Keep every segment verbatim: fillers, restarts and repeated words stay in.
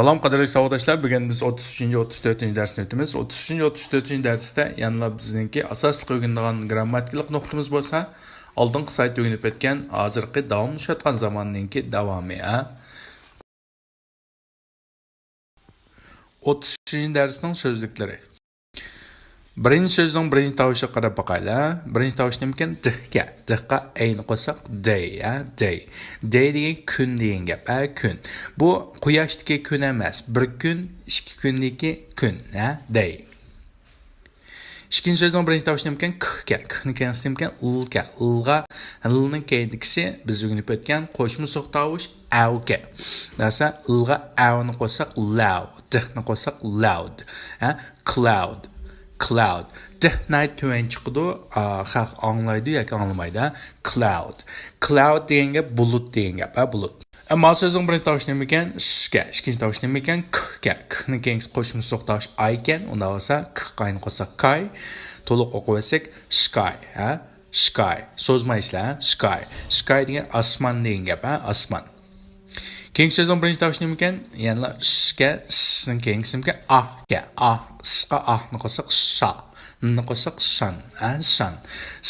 سالام قەدىرلىك ساۋاقداشلار، بۈگۈن بىز ئوتتۇز ئۈچىنچى، ئوتتۇز تۆتىنچى دەرسنى ئۆتىمىز. ئوتتۇز ئۈچىنچى، ئوتتۇز تۆتىنچى دەرستە يەنىلا بىزنىڭكى ئاساسلىق ئۆگىنىدىغان گرامماتىكىلىق نۇقتىمىز بولسا، ئالدىنقى سايتتا ئۆگىنىپ ئۆتكەن ھازىرقى داۋاملىشىۋاتقان زاماننىڭكى داۋامى، ھە؟ ئوتتۇز ئۈچىنچى دەرسنىڭ سۆزلۈكلىرى. بىرىنچى سۆزنىڭ بىرىنچى تاۋۇشىغا قاراپ باقايلى. بىرىنچى تاۋۇش نېمىكەن؟ دىكەن. دىغا ئەينى قوشساق دەي، ھە، دەي. دەي دېگەن كۈن دېگەن گەپ، ھە، كۈن. بۇ قۇياشتىكى كۈن ئەمەس، بىر كۈن، ئىككى كۈندىكى كۈن، ھە، دەي. ئىككىنچى سۆزنىڭ بىرىنچى تاۋۇشى نېمىكەن؟ ككەن. كنىڭ كەينىسى نېمىكەن؟ لكەن. لغا، لنىڭ كەينىدىكىسى بىز ئۆگىنىپ ئۆتكەن قوشما سوق تاۋۇش ئەۋكەن. دەسە لغا ئەۋنى قوشساق لەۋ، دنى قوشساق لەۋد. ھە؟ كلاۋد، كلاۋد. د ناھايىتى تۆۋەن چىقىدۇ، ئا، خەق ئاڭلايدۇ ياكى ئاڭلىمايدۇ. ھە؟ كلاۋد. كلاۋد دېگەن گەپ بۇلۇت دېگەن گەپ، ھە، بۇلۇت. ئەمما سۆزنىڭ بىرىنچى تاۋۇشى نېمىكەن؟ شكەن. ئىككىنچى تاۋۇش نېمىكەن؟ ككەن. كنىڭ كەينىسى قوشما سوق تاۋۇش ئايكەن. ئۇنداق بولسا ك قاينى قوشساق كاي. تولۇق ئوقۇۋەتسەك شكاي. ھە؟ شكاي. سوزمايسىلەر، ھە؟ شكاي. شكاي دېگەن ئاسمان دېگەن گەپ، ھە؟ ئاسمان. كېيىنكى سۆزنىڭ بىرىنچى تاۋۇشى نېمىكەن؟ يەنىلا شكەن. شنىڭ كېيىنكىسى نېمىكەن؟ ئاھكەن. ئاھ. شقا ئاھنى قوشساق شا. ننى قوشساق شان. ھە؟ شان.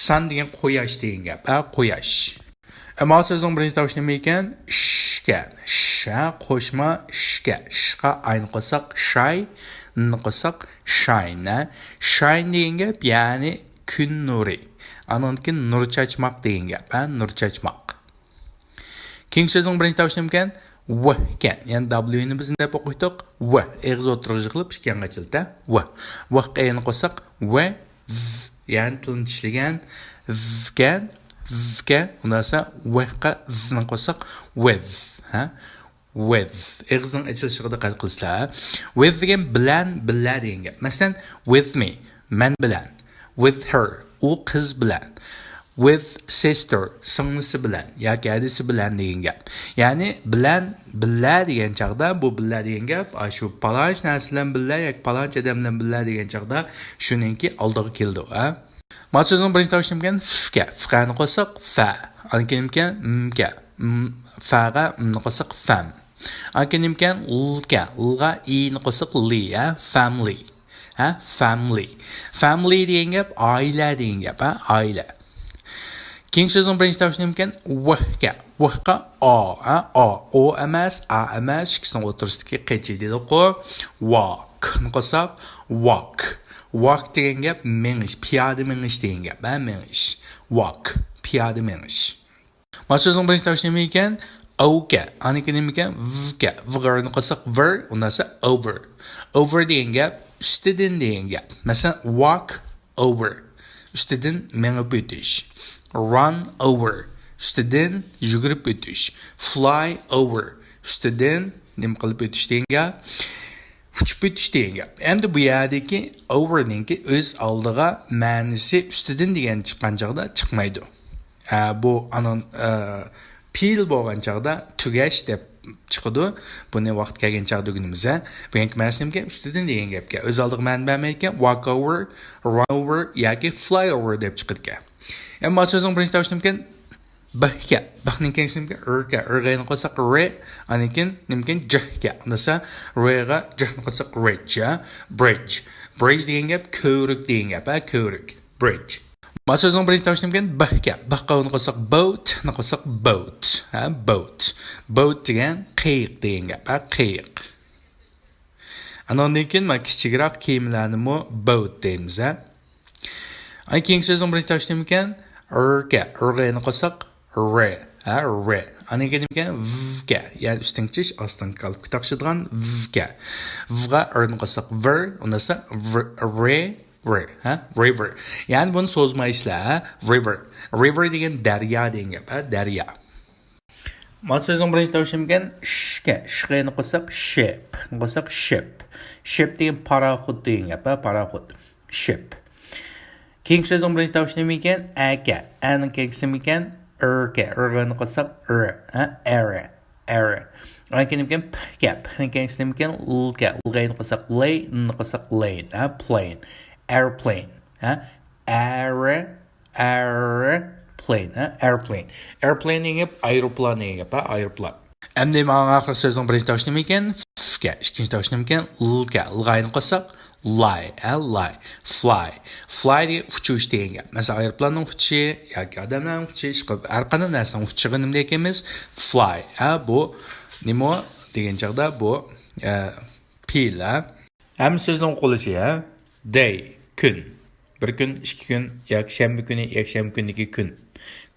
شان دېگەن قۇياش دېگەن گەپ، ھە؟ قۇياش. ئەمما سۆزنىڭ بىرىنچى تاۋۇشى نېمە ئىكەن؟ شكەن. ش، ھە؟ قوشما شكەن. شقا ئاينى قوشساق شاي، ننى قوشساق شاين، ھە؟ شاين دېگەن گەپ، يەنى كۈن نۇرى. ئاندىن كېيىن نۇر چاچماق دېگەن گەپ، ھە؟ نۇر چاچماق. كېيىنكى سۆزنىڭ بىرىنچى تاۋۇشى نېمىكەن؟ ۋكەن. يەنى دابليۇنى بىز نېمە دەپ ئوقۇيتتۇق؟ ۋ. ئېغىز ئوتتۇرىغا يىغىلىپ ئىككى يانغا ئېچىلدى، ھە؟ ۋ. ۋغا ئەينى قوشساق ۋ. ز، يەنى تىلنى چىشلىگەن. زكەن، زكەن. ئۇنداق بولسا ۋغا زنى قوشساق ۋز، ھە؟ ۋز. ئېغىزنىڭ ئېچىلىشىغا دىققەت قىلىسىلەر. ۋز دېگەن بىلەن، بىللە دېگەن گەپ. مەسىلەن، with me، مەن بىلەن. With her، ئۇ قىز بىلەن. With sister، سىڭلىسى بىلەن ياكى ھەدىسى بىلەن دېگەن گەپ. يەنى بىلەن، بىللە دېگەن چاغدا، بۇ بىللە دېگەن گەپ، ئاشۇ پالانچ نەرسە بىلەن بىللە ياكى پالانچ ئادەم بىلەن بىللە دېگەن چاغدا شۇنىڭكى ئالدىغا كېلىدۇ، ھە؟ ما سۆزنىڭ بىرىنچى تاۋۇشى نېمىكەن؟ فكەن. فقەنى قوشساق فە. ئاندىن كېيىن نېمىكەن؟ مكەن. م، فەغە منى قوشساق فەم. ئاندىن كېيىن نېمىكەن؟ لكەن. لغا ئىنى قوشساق لى، ھە؟ فاملى. ھە؟ فاملى. فاملى دېگەن گەپ ئائىلە دېگەن گەپ، ھە؟ ئائىلە. كېيىنكى سۆزنىڭ بىرىنچى تاۋۇشى نېمىكەن؟ ۋكەن. ۋغا ئا، ھە؟ ئا. ئو ئەمەس، ئا ئەمەس، ئىككىسىنىڭ ئوتتۇرىسىدىكى قېچى دېدۇققۇ. ۋا. كنى قوشساق ۋاك. ۋاك دېگەن گەپ مېڭىش، پىيادە مېڭىش دېگەن گەپ، ھە؟ مېڭىش. ۋاك، پىيادە مېڭىش. ما سۆزنىڭ بىرىنچى تاۋۇشى نېمە ئىكەن؟ ئوكەن. ئانىڭكى نېمە ئىكەن؟ ۋكەن. ۋغا رنى قوشساق ۋىر، ئۇنداق بولسا ئوۋېر. ئوۋېر دېگەن گەپ ئۈستىدىن دېگەن گەپ. مەسىلەن، ۋاك ئوۋېر، ئۈستىدىن مېڭىپ ئۆتۈش. ران ئوۋېر، ئۈستىدىن يۈگۈرۈپ ئۆتۈش. فلاي ئوۋېر، ئۈستىدىن نېمە قىلىپ ئۆتۈش دېگەن گەپ. ئۇچۇپ ئۆتۈش دېگەن گەپ. ئەمدى بۇ يەردىكى ئوۋېرنىڭكى ئۆز ئالدىغا مەنىسى ئۈستىدىن دېگەن چىققان چاغدا چىقمايدۇ. ئە، بۇ ئانىڭ، ئە، پېئىل بولغان چاغدا تۈگەش دەپ چىقىدۇ. بۇنى ۋاقتى كەلگەن چاغدا ئۆگىنىمىز، ھە. بۈگۈنكى مەنىسى نېمىكەن؟ ئۈستىدىن دېگەن گەپكەن. ئۆز ئالدىغا مەنە بەرمەيدىكەن، ۋاك ئوۋېر، ران ئوۋېر ياكى فلاي ئوۋېر دەپ چىقىدىكەن. ئەمما سۆزنىڭ بىرىنچى تاۋۇشى نېمىكەن؟ بكەن. بكنىڭ كەينىسى نېمىكەن؟ ركەن. رغا ئەينى قوشساق رى، ئاندىن كېيىن نېمىكەن؟ جكەن. ئۇنداق بولسا رغا جنى قوشساق رىج، ھە؟ برىج. برىج دېگەن گەپ كۆۋرۈك دېگەن گەپ، ھە؟ كۆۋرۈك. برىج. ما سۆزنىڭ بىرىنچى تاۋۇشى نېمىكەن؟ بكەن. بكقا ئۇنى قوشساق بوت، نى قوشساق بوت. ھە، بوت. بوت دېگەن قېيىق دېگەن گەپ، ھە، قېيىق. ئانىڭدىن كېيىن مانا كىچىكرەك كېمىلەرنىمۇ بوت دەيمىز، ھە. ئاندىن كېيىنكى سۆزنىڭ بىرىنچى تاۋۇشى نېمىكەن؟ ركەن. رغا ئەينى قوشساق رى، ھە، رى. ئاندىن كېيىن نېمىكەن؟ ۋكەن. يەنى ئۈستۈنكى چىش ئاستىنقى قالىپقا تاقىشىدىغان ۋكەن. ۋغا رنى قوشساق ۋىر، ئۇنداق بولسا رى، رى. ۋېر، ھە؟ رىۋېر. يەنى بۇنى سوزمايسىلەر، ھە؟ رىۋېر. رىۋېر دېگەن دەريا دېگەن گەپ، ھە؟ دەريا. ما سۆزنىڭ بىرىنچى تاۋۇشى نېمىكەن؟ شكەن. شقا ئەينى قوشساق شىپ. قوشساق شىپ. شىپ دېگەن پاراخوت دېگەن گەپ، ھە؟ پاراخوت. شىپ. كېيىنكى سۆزنىڭ بىرىنچى تاۋۇشى نېمىكەن؟ ئەكەن. ئەنىڭ كېيىنكىسى نېمىكەن؟ ركەن. رغا ئەينى قوشساق رى، ھە؟ ئەرى. ئەرى. ئاندىن كېيىن نېمىكەن؟ پكەن. پنىڭ كېيىنكىسى نېمىكەن؟ لكەن. لغا ئەينى قوشساق لەي، ننى قوشساق لەين، ھە؟ پلەين. ئەروپلەين، ھە؟ ئەرە، ئەرە، پلەين، ھە؟ ئەروپلەين. ئەروپلەين دېگەن گەپ ئايروپىلان دېگەن گەپ، ھە؟ ئايروپىلان. ئەمدى ماڭا ئاخىرقى سۆزنىڭ بىرىنچى تاۋۇشى نېمىكەن؟ فكەن. ئىككىنچى تاۋۇشى نېمىكەن؟ لكەن. لغاينى قوشساق، لاي، ھە، لاي. فلاي. فلاي دېگەن ئۇچۇش دېگەن گەپ. مەسىلەن، ئايروپىلاننىڭ ئۇچۇشى ياكى ئادەملەرنىڭ ئۇچۇشى، ئىشقىلىپ، ھەر قانداق نەرسىنىڭ ئۇچۇشىغا نېمە دەيمىز؟ فلاي. ھە، بۇ نېمە دېگەن چاغدا بۇ، ئە، پېئىل، ھە؟ ھەممە سۆزنىڭ قولىشى، ھە؟ دەي، كۈن. بىر كۈن، ئىككى كۈن، ياكى شەنبە كۈنى، يەكشەنبە كۈنىدىكى كۈن.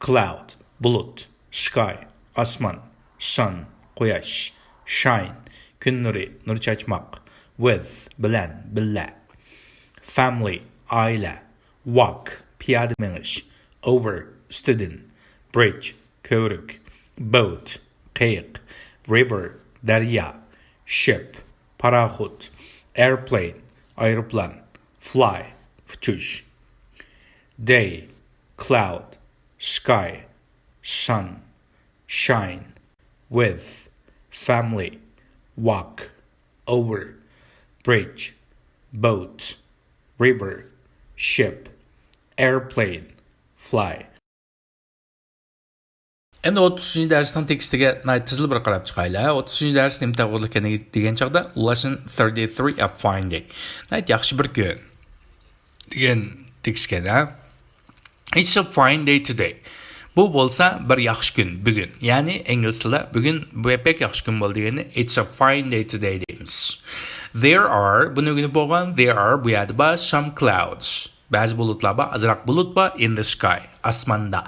كلاود، بۇلۇت. سكاي، ئاسمان. سان، قۇياش. شاين، كۈن نۇرى، نۇر چاچماق. ۋىز، بىلەن، بىللە. فامىلى، ئائىلە. ۋاك، پىيادە مېڭىش. ئوۋېر، ئۈستىدىن. برىدج، كۆۋرۈك. بوت، قېيىق. رىۋېر، دەريا. شىپ، پاراخوت. ئېرپلېين، ئايروپىلان. فلاي، ئۇچۇش. دەي، كلاود. سكاي، سان. شاين، ۋىز. فامىلى، ۋاك. ئوۋېر، برىدج. بوت، رىۋېر. شىپ، ئېرپلېين. فلاي. ئەمدى ئوتتۇز ئۈچىنچى دەرسنىڭ تېكىستىگە ناھايىتى تېزلا بىر قاراپ چىقايلى. ئوتتۇز ئۈچىنچى دەرس نېمە توغرىلىق ئىكەن دېگەن چاغدا، lesson thirty-three, a fine day. ناھايىتى ياخشى بىر كۈن دېگەن تېكىست ئىكەن، ھە؟ It's a fine day today. بۇ بولسا بىر ياخشى كۈن، بۈگۈن. يەنى ئىنگلىز تىلىدا بۈگۈن بەك ياخشى كۈن بولدى دېگەننى it's a fine day today دەيمىز. There are، بۇنى ئۆگىنىپ بولغان، there are، بۇ يەردە بار، some clouds. بەزى بۇلۇتلار بار، ئازراق بۇلۇت بار، in the sky، ئاسماندا.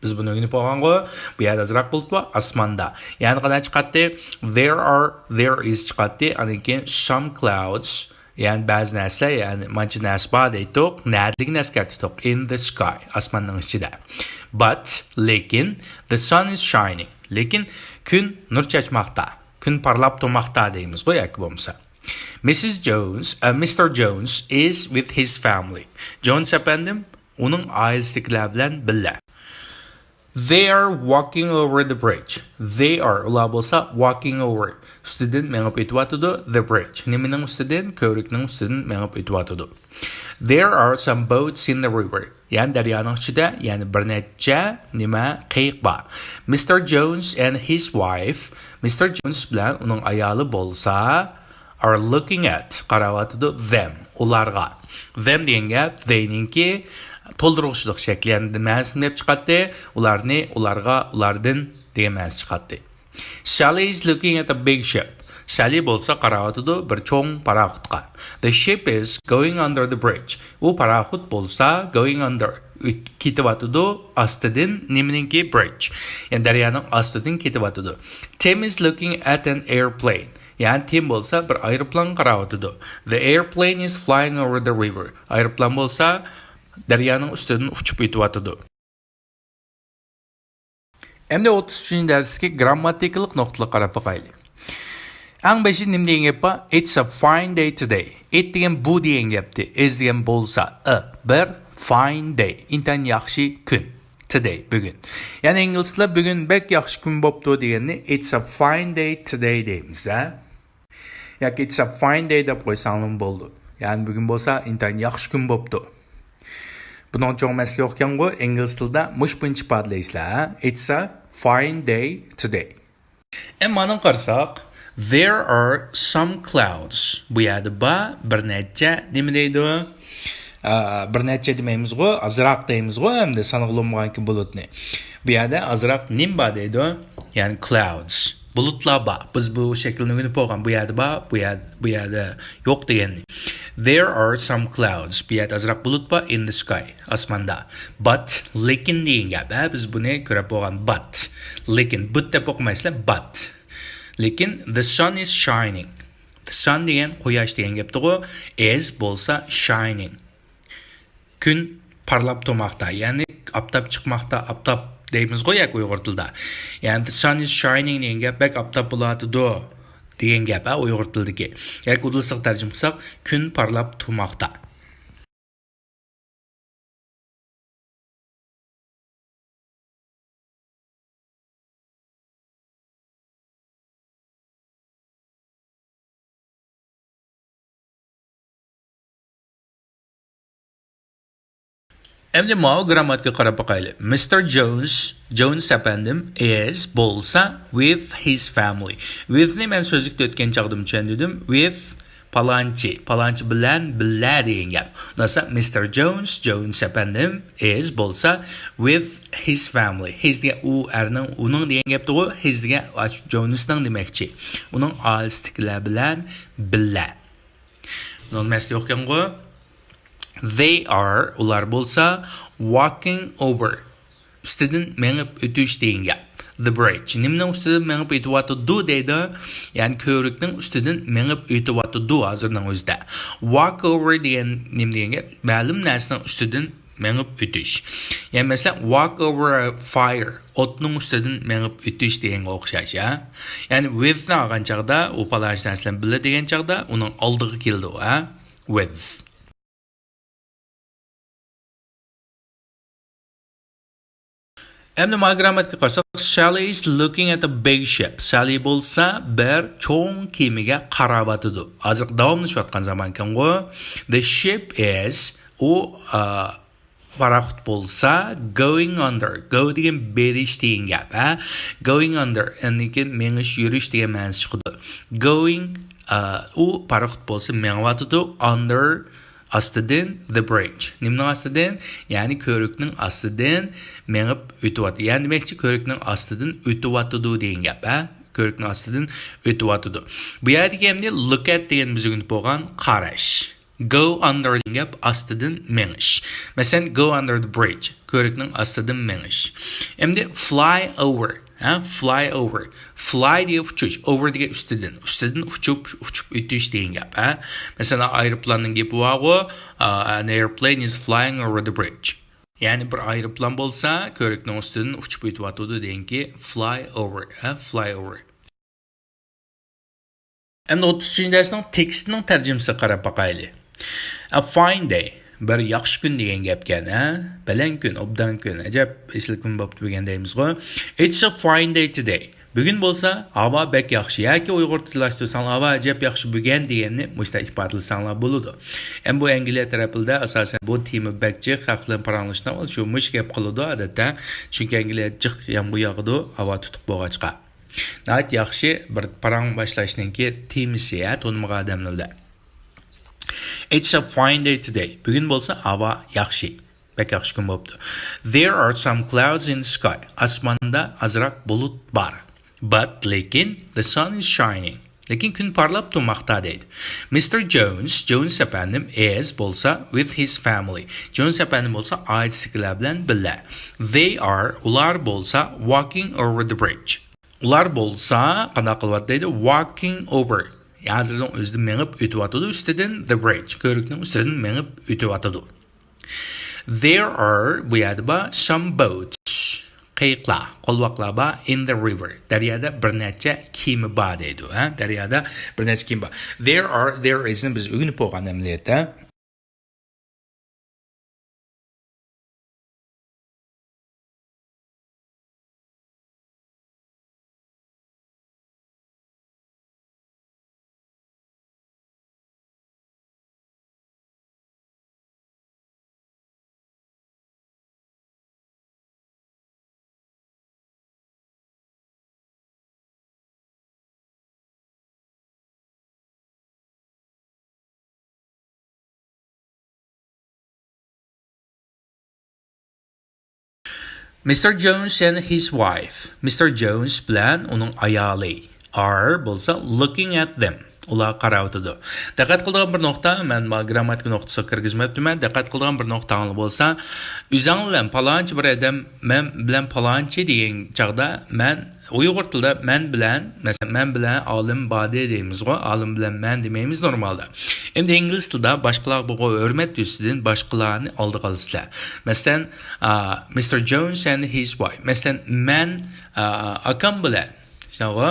بىز بۇنى ئۆگىنىپ بولغانغۇ، بۇ يەردە ئازراق بۇلۇت بار، ئاسماندا. يەنى قانداق چىقاتتى؟ There are، there is چىقاتتى، ئاندىن كېيىن some clouds، يەنى بەزى نەرسىلەر، يەنى مانچە نەرسە بار دەيتتۇق، نەدىلىكىنى ئەسكەرتتۇق، in the sky، ئاسماننىڭ ئىچىدە. But، لېكىن، the sun is shining، لېكىن كۈن نۇر چاچماقتا، كۈن پارلاپ تۇرماقتا دەيمىزغۇ ياكى بولمىسا. Missus Jones، ئە، مىستېر جونس is with his family. جونس ئەپەندىم ئۇنىڭ ئائىلىسىدىكىلەر بىلەن بىللە. They are walking over the bridge. They are، ئۇلار بولسا walking over، ئۈستىدىن مېڭىپ ئۆتۈۋاتىدۇ، the bridge. نېمىنىڭ ئۈستىدىن؟ كۆۋرۈكنىڭ ئۈستىدىن مېڭىپ ئۆتۈۋاتىدۇ. There are some boats in the river. يەنى دەريانىڭ ئىچىدە يەنە بىر نەچچە نېمە، قېيىق بار. Mister Jones and his wife، مىستېر جونس بىلەن ئۇنىڭ ئايالى بولسا، are looking at، قاراۋاتىدۇ، them، ئۇلارغا. Them دېگەن گەپ they نىڭكى تولدۇرغۇچىلىق شەكلى، يەنى مەنىسىنى دەپ چىقاتتى، ئۇلارنى، ئۇلارغا، ئۇلاردىن دېگەن مەنىسى چىقاتتى. Sally is looking at a big ship. سالى بولسا قاراۋاتىدۇ بىر چوڭ پاراخوتقا. The ship is going under the bridge. ئۇ پاراخوت بولسا going under، ئۆت-، كېتىۋاتىدۇ ئاستىدىن، نېمىنىڭكى؟ Bridge. يەنى دەريانىڭ ئاستىدىن كېتىۋاتىدۇ. Tim is looking at an airplane. يەنى تىم بولسا بىر ئايروپىلانغا قاراۋاتىدۇ. The airplane is flying over the river. ئايروپىلان بولسا دەريانىڭ ئۈستىدىن ئۇچۇپ ئۆتۈۋاتىدۇ. ئەمدى ئوتتۇز ئۈچىنچى دەرستىكى گرامماتىكىلىق نۇقتىلىق قاراپ باقايلى. ئەڭ بېشى نېمە دېگەن گەپ بار؟ It's a fine day today. It دېگەن بۇ دېگەن گەپتى. Is دېگەن بولسا، a، بىر، fine day، ئىنتايىن ياخشى كۈن. Today، بۈگۈن. يەنى ئىنگلىزلار بۈگۈن بەك ياخشى كۈن بوپتۇ دېگەننى it's a fine day today دەيمىز، ھە؟ ياكى it's a fine day دەپ قويساڭلارمۇ بولىدۇ. يەنى بۈگۈن بولسا ئىنتايىن ياخشى كۈن بوپتۇ. بۇنىڭ چوڭ مەسىلە يوقكەنغۇ، ئىنگلىز تىلىدا مۇشۇ بويىچە ئىپادىلەيسىلەر، ھە؟ It's a fine day today. ئەمما مانا قارىساق، there are some clouds. بۇ يەردە بار بىر نەچچە نېمە دەيدۇ؟ ئا، بىر نەچچە دېمەيمىزغۇ، ئازراق دەيمىزغۇ، ئەمدى سانغىلى بولمىغانكى بۇلۇتنى. بۇ يەردە ئازراق نېمە بار دەيدۇ؟ يەنى clouds. بۇلۇتلار بار. بىز بۇ شەكىلنى ئۆگىنىپ بولغان. بۇ يەردە بار، بۇ يەر-، بۇ يەردە يوق دېگەننى. There are some clouds. بۇ يەردە ئازراق بۇلۇت بار. In the sky. ئاسماندا. But، لېكىن دېگەن گەپ. ھە، بىز بۇنى كۆرۈپ بولغان. But. لېكىن، but دەپ ئوقۇمايسىلەر. But. لېكىن، the sun is shining. The sun دېگەن قۇياش دېگەن گەپتىغۇ. Is بولسا shining. كۈن پارلاپ تۇرماقتا، يەنى ئاپتاپ چىقماقتا، ئاپتاپ دەيمىزغۇ ياكى ئۇيغۇر تىلىدا. يەنى the sun is shining دېگەن گەپ بەك ئاپتاپ بولۇۋاتىدۇ دېگەن گەپ، ھە، ئۇيغۇر تىلىدىكى. ياكى ئۇدۇلسىغا تەرجىمە قىلساق، كۈن پارلاپ تۇرماقتا. ئەمدى ماۋۇ گرامماتىكىغا قاراپ باقايلى. مىستېر جونس، جونس ئەپەندىم، ئىز، بولسا، ۋىت ھىز فامىلى. ۋىتنى مەن سۆزلۈكتە ئۆتكەن چاغدىمۇ چۈشەندۈردۈم. ۋىت پالانچى، پالانچى بىلەن بىللە دېگەن گەپ. ئۇنداقسا مىستېر جونس، جونس ئەپەندىم، ئىز، بولسا، ۋىت ھىز فامىلى. ھىز دېگەن ئۇ ئەرنىڭ، ئۇنىڭ دېگەن گەپتىغۇ. ھىز دېگەن ئاشۇ جونسنىڭ دېمەكچى. ئۇنىڭ ئائىلىسىدىكىلەر بىلەن بىللە. نېمە ئەسلى يوقكەنغۇ؟ They are، ئۇلار بولسا، walking over، ئۈستىدىن مېڭىپ ئۆتۈش دېگەن گەپ. The bridge. نېمىنىڭ ئۈستىدىن مېڭىپ ئۆتۈۋاتىدۇ دەيدۇ؟ يەنى كۆۋرۈكنىڭ ئۈستىدىن مېڭىپ ئۆتۈۋاتىدۇ ھازىرنىڭ ئۆزىدە. Walk over دېگەن نېمە دېگەن گەپ؟ مەلۇم نەرسىنىڭ ئۈستىدىن مېڭىپ ئۆتۈش. يەنى مەسىلەن، walk over a fire، ئوتنىڭ ئۈستىدىن مېڭىپ ئۆتۈش دېگەنگە ئوخشاش، ھە؟ يەنى with نى ئالغان چاغدا، ئۇ پالانچى نەرسە بىلەن بىللە دېگەن چاغدا، ئۇنىڭ ئالدىغا كېلىدۇ، ھە؟ With. ئەمدى ما گرامماتىكىغا قارىساق، Sally is looking at a big ship. سالى بولسا بىر چوڭ كېمىگە قاراۋاتىدۇ. ھازىر داۋاملىشىۋاتقان زامانكەنغۇ. The ship is، ئۇ، ئا، پاراخوت بولسا going under. Go دېگەن بېرىش دېگەن گەپ، ھە؟ Going under، ئاندىن كېيىن مېڭىش، يۈرۈش دېگەن مەنىسى چىقىدۇ. Going، ئا، ئۇ پاراخوت بولسا مېڭىۋاتىدۇ، under، ئاستىدىن، the bridge. نېمىنىڭ ئاستىدىن؟ يەنى كۆۋرۈكنىڭ ئاستىدىن مېڭىپ ئۆتۈۋاتىدۇ. يەنى دېمەكچى، كۆۋرۈكنىڭ ئاستىدىن ئۆتۈۋاتىدۇ دېگەن گەپ، ھە؟ كۆۋرۈكنىڭ ئاستىدىن ئۆتۈۋاتىدۇ. بۇ يەردىكى ئەمدى look at دېگەن بىز ئۆگىنىپ بولغان قاراش. Go under دېگەن گەپ ئاستىدىن مېڭىش. مەسىلەن، go under the bridge، كۆۋرۈكنىڭ ئاستىدىن مېڭىش. ئەمدى fly over، ھە، fly over. Fly دېگەن ئۇچۇش، over دېگەن ئۈستىدىن. ئۈستىدىن ئۇچۇپ، ئۇچۇپ ئۆتۈش دېگەن گەپ، ھە. مەسىلەن، ئايروپىلاننىڭ گېپى بارغۇ، uh, an airplane is flying over the bridge. يەنى بىر ئايروپىلان بولسا، كۆۋرۈكنىڭ ئۈستىدىن ئۇچۇپ ئۆتۈۋاتىدۇ دېگەنكى fly over، ھە، fly over. ئەمدى ئوتتۇز ئۈچىنچى دەرسنىڭ تېكىستىنىڭ تەرجىمىسىگە قاراپ باقايلى. A fine day، بىر ياخشى كۈن دېگەن گەپكەن، ھە؟ بەلەن كۈن، ئوبدان كۈن، ئەجەب ئېسىل كۈن بوپتۇ بۈگۈن دەيمىزغۇ. It's a fine day today. بۈگۈن بولسا ھاۋا بەك ياخشى ياكى ئۇيغۇر تىللاشتۇرساڭلار ھاۋا ئەجەب ياخشى بۈگەن دېگەننى مۇشۇنداق ئىپادىلىسەڭلار بولىدۇ. ئەمما بۇ ئەنگلىيە تەرەپلىرىدە ئاساسەن بۇ تېما بەك جىق، خەق بىلەن پاراڭلىشىدىغان شۇ مۇشۇ گەپ قىلىدۇ ئادەتتە. چۈنكى ئەنگلىيەدە جىق يامغۇر ياغىدۇ، ھاۋا تۇتۇق بولغاچقا. ناھايىتى ياخشى بىر پاراڭ باشلاشنىڭكى تېمىسى، ھە، تونۇمىغان ئادەملەردە. It's a fine day today. بۈگۈن بولسا ھاۋا ياخشى. بەك ياخشى كۈن بوپتۇ. There are some clouds in the sky. ئاسماندا ئازراق بۇلۇت بار. But، لېكىن، the sun is shining. لېكىن كۈن پارلاپ تۇرماقتا دەيدۇ. Mister Jones، جونس ئەپەندىم، is، بولسا، with his family. جونس ئەپەندىم بولسا ئائىلىسىدىكىلەر بىلەن بىللە. They are، ئۇلار بولسا، walking over the bridge. ئۇلار بولسا قانداق قىلىۋاتىدۇ دەيدۇ؟ Walking over. ھازىرنىڭ ئۆزىدە مېڭىپ ئۆتۈۋاتىدۇ ئۈستىدىن، the bridge. كۆۋرۈكنىڭ ئۈستىدىن مېڭىپ ئۆتۈۋاتىدۇ. There are، بۇ يەردە بار، some boats. قېيىقلار، قولۋاقلار بار، in the river. دەريادا بىر نەچچە كېمە بار دەيدۇ، ھە؟ دەريادا بىر نەچچە كېمە بار. There are، there is نى بىز ئۆگىنىپ بولغان ئەمەلىيەتتە. Mister Jones and his wife. مىستېر جونس بىلەن ئۇنىڭ ئايالى. Are بولسا looking at them. ئۇلار قاراۋاتىدۇ. دىققەت قىلىدىغان بىر نۇقتا، مەن ما گرامماتىكا نۇقتىسىغا كىرگۈزمەپتىمەن. دىققەت قىلىدىغان بىر نۇقتاڭلار بولسا، ئۆزەڭ بىلەن پالانچى بىر ئادەم، مەن بىلەن پالانچى دېگەن چاغدا، مەن ئۇيغۇر تىلىدا مەن بىلەن، مەسىلەن، مەن بىلەن ئالىم بادى دەيمىزغۇ، ئالىم بىلەن مەن دېمەيمىز نورمالدا. ئەمدى ئىنگلىز تىلىدا باشقىلارغا بولغان ھۆرمەت يۈزىسىدىن باشقىلارنى ئالدىغا ئالىسىلەر. مەسىلەن، ئا، مىستېر جونس and his wife. مەسىلەن، مەن، ئا، ئاكام بىلەن، شۇنداقغۇ؟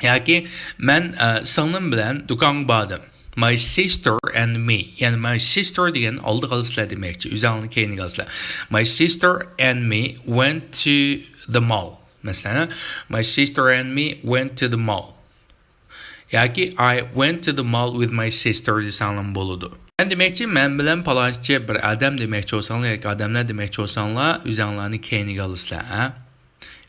ياكى مەن، ئە، سىڭلىم بىلەن دۇكانغا باردىم. My sister and me. يەنى my sister دېگەن ئالدىغا ئالىسىلەر دېمەكچى. ئۆزەڭلارنى كەينىگە ئالىسىلەر. My sister and me went to the mall. مەسىلەن، my sister and me went to the mall. ياكى I went to the mall with my sister دېسەڭلارمۇ بولىدۇ. دېمەكچى، مەن بىلەن پالانچى بىر ئادەم دېمەكچى بولساڭلار ياكى ئادەملەر دېمەكچى بولساڭلار، ئۆزەڭلارنى كەينىگە ئالىسىلەر، ھە؟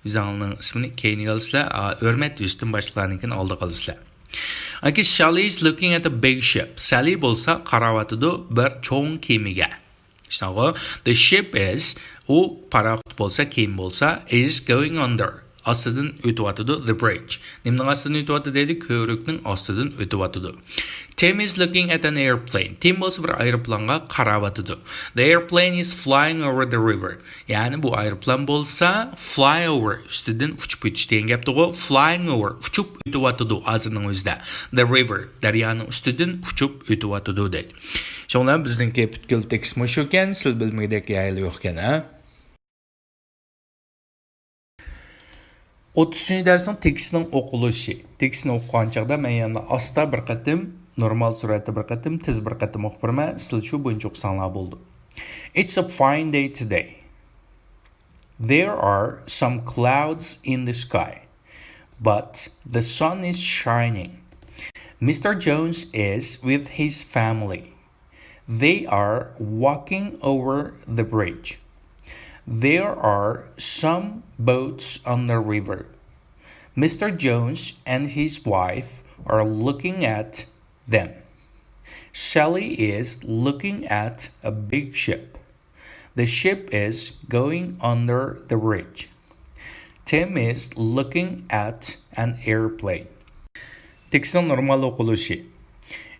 ئۆزەڭلارنىڭ ئىسمىنى كەينىگە ئالىسىلەر، ئا، ھۆرمەت يۈزىدىن باشقىلارنىڭكىنى ئالدىغا ئالىسىلەر. ئاكى، Sally is looking at a big ship. سالى بولسا قاراۋاتىدۇ بىر چوڭ كېمىگە. شۇنداقغۇ؟ The ship is، ئۇ پاراخوت بولسا، كېمە بولسا، is going under. ئاستىدىن ئۆتۈۋاتىدۇ، the bridge. نېمىنىڭ ئاستىدىن ئۆتۈۋاتىدۇ دەيدۇ؟ كۆۋرۈكنىڭ ئاستىدىن ئۆتۈۋاتىدۇ. Tim is looking at an airplane. تىم بولسا بىر ئايروپىلانغا قاراۋاتىدۇ. The airplane is flying over the river. يەنى بۇ ئايروپىلان بولسا fly over، ئۈستىدىن ئۇچۇپ ئۆتۈش دېگەن گەپتىغۇ. Flying over، ئۇچۇپ ئۆتۈۋاتىدۇ ھازىرنىڭ ئۆزىدە. The river، دەريانىڭ ئۈستىدىن ئۇچۇپ ئۆتۈۋاتىدۇ دەيدۇ. شۇڭا بىزنىڭكى پۈتكۈل تېكىستمۇ شۇكەن، سىلەر بىلمىگۈدەك يەرلەر يوقكەن، ھە؟ ئوتتۇز ئۈچىنچى دەرسنىڭ تېكىستنىڭ ئوقۇلۇشى. تېكىستنى ئوقۇغان چاغدا مەن يەنە ئاستا بىر قېتىم، نورمال سۈرئەتتە بىر قېتىم، تېز بىر قېتىم ئوقۇپ بېرىمەن، سىلەر شۇ بويىچە ئوقۇساڭلار بولىدۇ. It's a fine day today. There are some clouds in the sky, but the sun is shining. Mister Jones is with his family. They are walking over the bridge. There are some boats on the river. Mister Jones and his wife are looking at them. Sally is looking at a big ship. The ship is going under the bridge. Tim is looking at an airplane. تېكىستنىڭ نورمال ئوقۇلۇشى.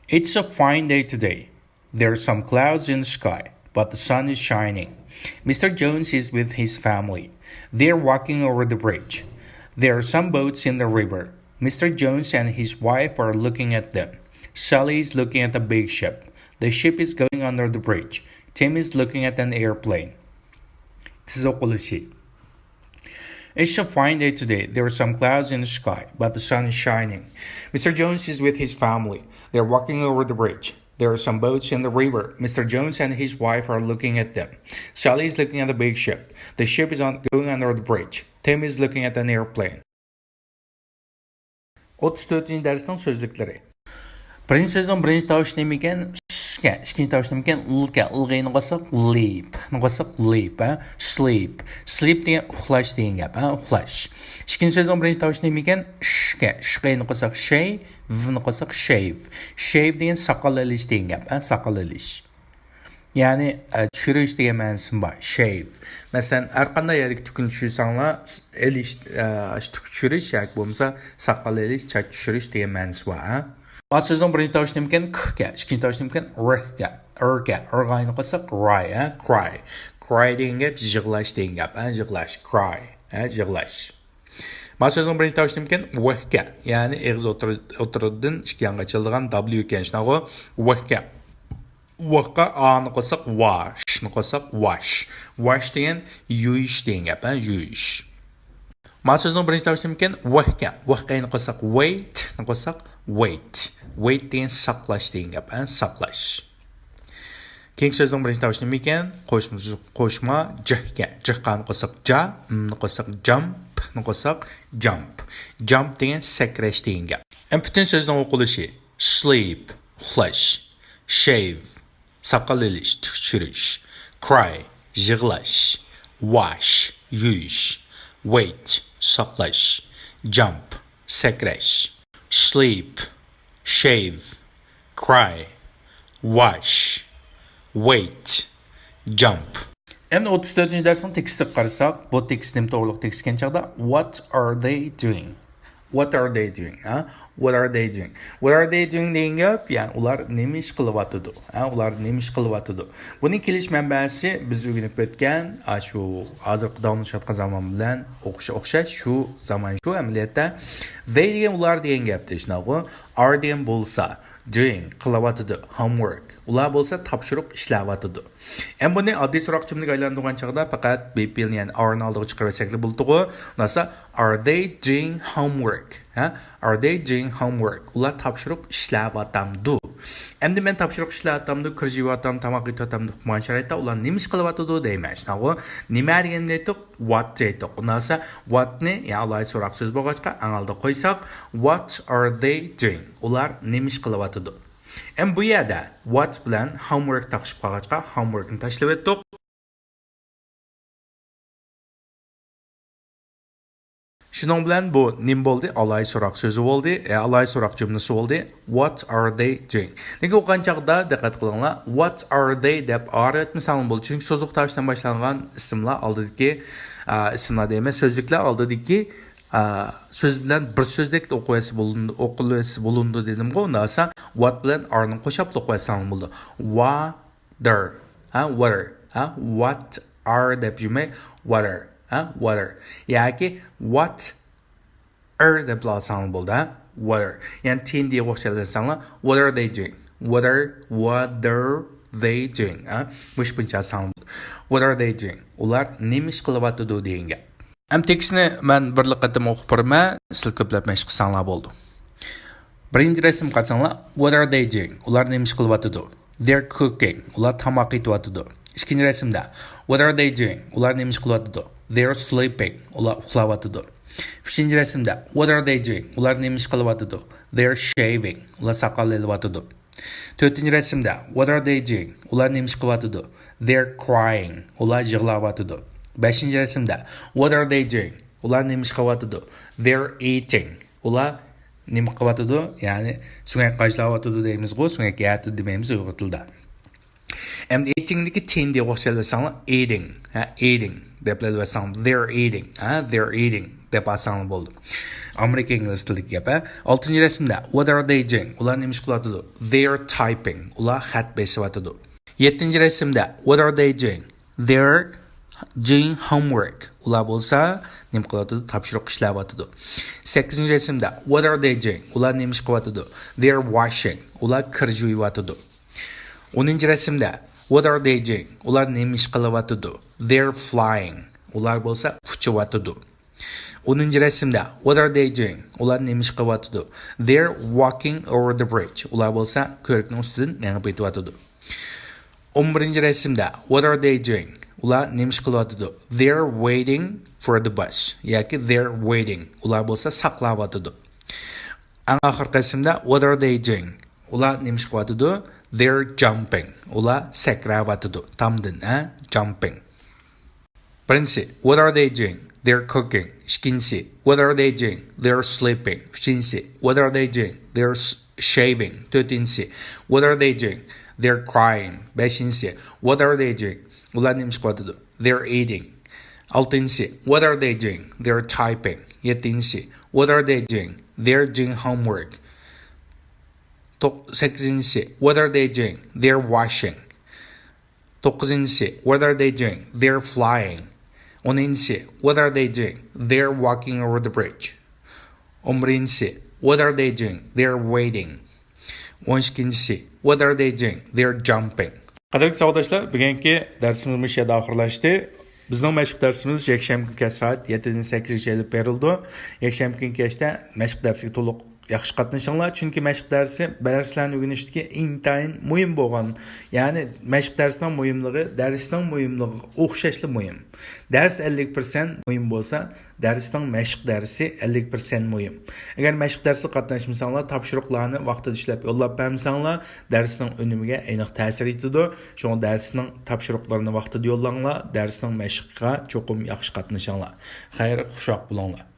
It's a fine day today. There are some clouds in the sky, but the sun is shining. Mister Jones is with his family. They're walking over the bridge. There are some boats in the river. Mister Jones and his wife are looking at them. Sally is looking at a big ship. The ship is going under the bridge. Tim is looking at an airplane. تېز ئوقۇلۇشى. It's a fine day today. There are some clouds in the sky, but the sun is shining. Mister Jones is with his family. They're walking over the bridge. There are some boats in the river. Mister Jones and his wife are looking at them. Sally is looking at a big ship. The ship is on, going under the bridge. Tim is looking at an airplane. ئوتتۇز تۆتىنچى دەرسنىڭ سۆزلۈكلىرى. بىرىنچى سۆزنىڭ بىرىنچى تاۋۇشى نېمىكەن؟ شكەن. ئىككىنچى تاۋۇشى نېمىكەن؟ لكەن. لغىنى قويساق، لىپ. نى قويساق، لىپ، ھە؟ سلىپ. سلىپ دېگەن ئۇخلاش دېگەن گەپ، ھە؟ ئۇخلاش. ئىككىنچى سۆزنىڭ بىرىنچى تاۋۇشى نېمىكەن؟ شكەن. شقەينى قويساق، شەي، ۋنى قويساق، شەيۋ. شەيۋ دېگەن ساقال ئېلىش دېگەن گەپ، ھە؟ ساقال ئېلىش. يەنى، ئە، چۈشۈرۈش دېگەن مەنىسىمۇ بار. شەيۋ. مەسىلەن، ھەر قانداق يەردىكى تۈكنى چۈشۈرسەڭلار، ئېلىش، ئە، تۈك چۈشۈرۈش ياكى بولمىسا ساقال ئېلىش، چاچ چۈشۈرۈش دېگەن مەنىسى بار، ھە؟ ما سۆزنىڭ بىرىنچى تاۋۇشى نېمىكەن؟ ك ئىكەن. ئىككىنچى تاۋۇشى نېمىكەن؟ ر ئىكەن. ر ئىكەن. ر غاينى قويساق، راي، ھە؟ كراي. كراي دېگەن گەپ يىغلاش دېگەن گەپ، ھە؟ يىغلاش. كراي، ھە؟ يىغلاش. ما سۆزنىڭ بىرىنچى تاۋۇشى نېمىكەن؟ ۋ ئىكەن. يەنى ئېغىز ئوتتۇرا-، ئوتتۇرىدىن ئىككى يانغا ئېچىلىدىغان دابليۇ ئىكەن. شۇنداقغۇ؟ ۋ ئىكەن. ۋ غا ئانى قويساق، ۋا. شنى قويساق، ۋاش. ۋاش دېگەن يۇيۇش دېگەن گەپ، ھە، يۇيۇش. ما سۆزنىڭ بىرىنچى تاۋۇشى نېمىكەن؟ ۋ ئىكەن. ۋ غاينى قويساق، ۋەيت، نى قويساق، ۋەيت. ۋەيت دېگەن ساقلاش دېگەن گەپ، ھە، ساقلاش. كېيىنكى سۆزنىڭ بىرىنچى تاۋۇشى نېمىكەن؟ قوشما، قوشما، ج ئىكەن. ج غانى قويساق، جا، م نى قويساق، جامپ، پ نى قويساق، جامپ. جامپ دېگەن سەكرەش دېگەن گەپ. ئەم پۈتۈن سۆزنىڭ ئوقۇلۇشى. سلىپ، ئۇخلاش. شەيۋ، ساقال ئېلىش، تۈك چۈشۈرۈش. كراي، يىغلاش. ۋاش، يۇيۇش. ۋەيت، ساقلاش. جامپ، سەكرەش. سلىپ، شەيۋ، كراي، ۋاش، ۋەيت، جامپ. ئەمدى ئوتتۇز تۆتىنچى دەرسنىڭ تېكىستىگە قارىساق، بۇ تېكىست نېمە توغرۇلۇق تېكىست ئىكەن چاغدا؟ What are they doing? What are they doing? ھە؟ What are they doing? What are they doing دېگەن گەپ، يەنى ئۇلار نېمە ئىش قىلىۋاتىدۇ؟ ھە؟ ئۇلار نېمە ئىش قىلىۋاتىدۇ؟ بۇنىڭ كېلىش مەنبەسى بىز ئۆگىنىپ ئۆتكەن، ئاشۇ ھازىرقى داۋاملىشىۋاتقان زامان بىلەن ئوخش-، ئوخشاش، شۇ زامان شۇ ئەمەلىيەتتە. They دېگەن ئۇلار دېگەن گەپتە، شۇنداقغۇ؟ Are دېگەن بولسا، doing، قىلىۋاتىدۇ، homework. ئۇلار بولسا تاپشۇرۇق ئىشلەۋاتىدۇ. ئەمما بۇنى ئاددىي سوراق جۈملىگە ئايلاندۇرغان چاغدا پەقەت be پېئىلنى، يەنى are نى ئالدىغا چىقىرىۋەتسەكلا بولىدىغۇ. ئۇنداقسا، are they doing homework؟ ھە؟ Are they doing homework؟ ئۇلار تاپشۇرۇق ئىشلەۋاتامدۇ؟ ئەمدى مەن تاپشۇرۇق ئىشلەۋاتامدۇ، كىر يۇيۇۋاتامدۇ، تاماق ئېتىۋاتامدۇ ئۇقمىغان شارائىتتا ئۇلار نېمە ئىش قىلىۋاتىدۇ دەيمەن. شۇنداقغۇ؟ نېمە دېگەندە ئېيتتۇق؟ What دەيتتۇق. ئۇنداقسا، what نى، يا ئالاھىدە سوراق سۆز بولغاچقا، ئەڭ ئالدىغا قويساق، what are they doing؟ ئۇلار نېمە ئىش قىلىۋاتىدۇ؟ ئەمدى بۇ يەردە what بىلەن homework تاقىشىپ قالغاچقا، homeworkنى تاشلىۋەتتۇق. شۇنىڭ بىلەن بۇ نېمە بولدى؟ ئالاھىدە سوراق سۆزى بولدى، ئە، ئالاھىدە سوراق جۈملىسى بولدى. What are they doing؟ لېكىن ئوقۇغان چاغدا دىققەت قىلىڭلار، what are they دەپ ئارىۋەتمىسەڭلار بولدى. چۈنكى سوزۇق تاۋۇشتىن باشلانغان ئىسىملار ئالدىدىكى، ئا، ئىسىملار دەيمەن، سۆزلۈكلەر ئالدىدىكى، ئا، سۆز بىلەن بىر سۆزدەك ئوقۇۋەتسە بولۇنىدۇ، ئوقۇلۇۋەتسە بولۇنىدۇ دېدىمغۇ. ئۇنداق بولسا what بىلەن are نى قوشاپلا ئوقۇۋەتسەڭلار بولىدۇ. Wa در. ھە، water. ھە، what are دەپ يۈرمەي، water. ھە، water. ياكى what er دەپلا ئالساڭلار بولىدۇ. ھە، water. يەنى تىن دېگەن ئوخشاش ئالساڭلار، what are they doing؟ What are، what are they doing؟ ھە، مۇشۇ بويىچە ئالساڭلار بولىدۇ. What are they doing؟ ئۇلار نېمە ئىش قىلىۋاتىدۇ دېگەن گەپ. ئەمدى تېكىستنى مەن بىرلا قېتىم ئوقۇپ بېرىمەن، سىلەر كۆپلەپ مەشىق قىلساڭلار بولىدۇ. بىرىنچى رەسىمگە قارىساڭلار، what are they doing؟ ئۇلار نېمە ئىش قىلىۋاتىدۇ؟ They're cooking. ئۇلار تاماق ئېتىۋاتىدۇ. ئىككىنچى رەسىمدە، what are they doing؟ ئۇلار نېمە ئىش قىلىۋاتىدۇ؟ They're sleeping. ئۇلار ئۇخلاۋاتىدۇ. ئۈچىنچى رەسىمدە، what are they doing؟ ئۇلار نېمە ئىش قىلىۋاتىدۇ؟ They're shaving. ئۇلار ساقال ئېلىۋاتىدۇ. تۆتىنچى رەسىمدە، what are they doing؟ ئۇلار نېمە ئىش قىلىۋاتىدۇ؟ They're crying. ئۇلار يىغلاۋاتىدۇ. بەشىنچى رەسىمدە، what are they doing؟ ئۇلار نېمە ئىش قىلىۋاتىدۇ؟ They're eating. ئۇلار نېمە قىلىۋاتىدۇ؟ يەنى سۆڭەك قاچىلاۋاتىدۇ دەيمىزغۇ، سۆڭەك يەۋاتىدۇ دېمەيمىز ئۇيغۇر تىلىدا. ئەمدى eating دىكى تىن دېگەن ئوخشاش ئالساڭلار، eating، ھە، eating دەپ ئالساڭلار، they're eating، ھە، they're eating دەپ ئالساڭلار بولىدۇ. ئامېرىكا ئىنگلىز تىلىدىكى گەپ، ھە. ئالتىنچى رەسىمدە، what are they doing؟ ئۇلار نېمە ئىش قىلىۋاتىدۇ؟ They're typing. ئۇلار خەت بېسىۋاتىدۇ. يەتتىنچى رەسىمدە، what are they doing؟ They're doing homework. ئۇلار بولسا نېمە قىلىۋاتىدۇ؟ تاپشۇرۇق ئىشلەۋاتىدۇ. سەككىزىنچى رەسىمدە، what are they doing؟ ئۇلار نېمە ئىش قىلىۋاتىدۇ؟ They're washing. ئۇلار كىر يۇيۇۋاتىدۇ. ئونىنچى رەسىمدە، what are they doing؟ ئۇلار نېمە ئىش قىلىۋاتىدۇ؟ They're flying. ئۇلار بولسا ئۇچۇۋاتىدۇ. ئونىنچى رەسىمدە، what are they doing؟ ئۇلار نېمە ئىش قىلىۋاتىدۇ؟ They're walking over the bridge. ئۇلار بولسا كۆۋرۈكنىڭ ئۈستىدىن مېڭىپ ئۆتۈۋاتىدۇ. ئون بىرىنچى رەسىمدە، what are they doing؟ ئۇلار نېمە ئىش قىلىۋاتىدۇ؟ They're waiting for the bus. ياكى they're waiting. ئۇلار بولسا ساقلاۋاتىدۇ. ئەڭ ئاخىرقى رەسىمدە، what are they doing؟ ئۇلار نېمە ئىش قىلىۋاتىدۇ؟ They're jumping. ئۇلار سەكرەۋاتىدۇ. تامدىن، ھە؟ Jumping. بىرىنچىسى، what are they doing؟ They're cooking. ئىككىنچىسى، what are they doing؟ They're sleeping. ئۈچىنچىسى، what are they doing؟ They're s-، shaving. تۆتىنچىسى، what are they doing؟ They're crying. بەشىنچىسى، what are they doing؟ ئۇلار نېمە ئىش قىلىۋاتىدۇ؟ They're eating. ئالتىنچىسى، what are they doing؟ They're typing. يەتتىنچىسى، what are they doing؟ They're doing homework. توق-، سەككىزىنچىسى، what are they doing؟ They're washing. توققۇزىنچىسى، what are they doing؟ They're flying. ئونىنچىسى، what are they doing؟ They're walking over the bridge. ئون بىرىنچىسى، what are they doing؟ They're waiting. ئون ئىككىنچىسى، what are they doing؟ They're jumping. قەدىرلىك ساۋاقداشلار، بۈگۈنكى دەرسىمىز مۇشۇ يەردە ئاخىرلاشتى. بىزنىڭ مەشىق دەرسىمىز يەكشەنبە كۈنى كەچ سائەت يەتتىدىن سەككىزگىچە ئېلىپ بېرىلىدۇ. يەكشەنبە كۈنى كەچتە مەشىق دەرسىگە تولۇق ياخشى قاتنىشىڭلار، چۈنكى مەشىق دەرسى دەرسلەرنى ئۆگىنىشتىكى ئىنتايىن مۇھىم بولغان، يەنى مەشىق دەرسىنىڭ مۇھىملىقى دەرسنىڭ مۇھىملىقىغا ئوخشاشلا مۇھىم. دەرس ئەللىك پىرسەنت مۇھىم بولسا، دەرسنىڭ مەشىق دەرسى ئەللىك پىرسەنت مۇھىم. ئەگەر مەشىق دەرسىگە قاتناشمىساڭلار، تاپشۇرۇقلارنى ۋاقتىدا ئىشلەپ يوللاپ بەرمىسەڭلار، دەرسنىڭ ئۈنۈمىگە ئېنىق تەسىر يېتىدۇ. شۇڭا دەرسنىڭ تاپشۇرۇقلىرىنى ۋاقتىدا يوللاڭلار، دەرسنىڭ مەشقىگە چوقۇم ياخشى قاتنىشىڭلار. خەير، خۇشۋاقىت بولۇڭلار.